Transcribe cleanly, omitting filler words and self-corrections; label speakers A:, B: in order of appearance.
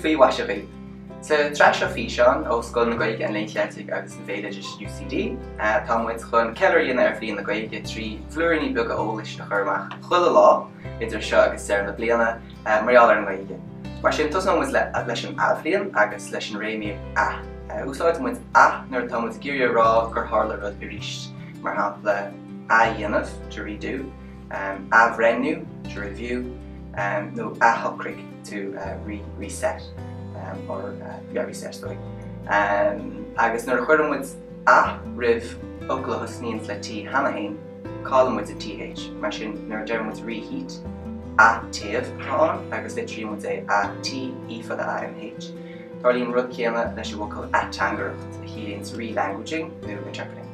A: Faoi mhaise dhaoibh! Sa tsraith seo físeán ó Scoil na Gaeilge, an Léinn Cheiltigh agus an Bhéaloidis, UCD, tá muid chun ceiliúradh a dhéanamh ar Bhliain na Gaeilge trí bhlúiríní beaga eolais a chur amach chuile lá idir seo agus deireadh na bliana mar gheall ar an nGaeilge. Mar sin, tosnóidh muid leis an athbhliain agus leis an réimír ath. Úsáideann muid ath nuair atá muid ag iarraidh a rá gur tharla rud arís, mar shampla, athdhéanamh, to redo, athbhreithniú, to review, nó athshocraigh, to reset, or yeah, reset, sorry. Agus nuair a chuireann muid ath roimh fhocal a thosnaíonns le T cheana féin, cailleann muid an TH. Mar sin, nuair a deir muid reheat, ath-téamh atá ann agus litríonn muid é A T E fada A M H. Tarlaíonn an rud céanna leis an bhfocal ateangaireacht, a chiallaíonns re-languaging nó interpreting.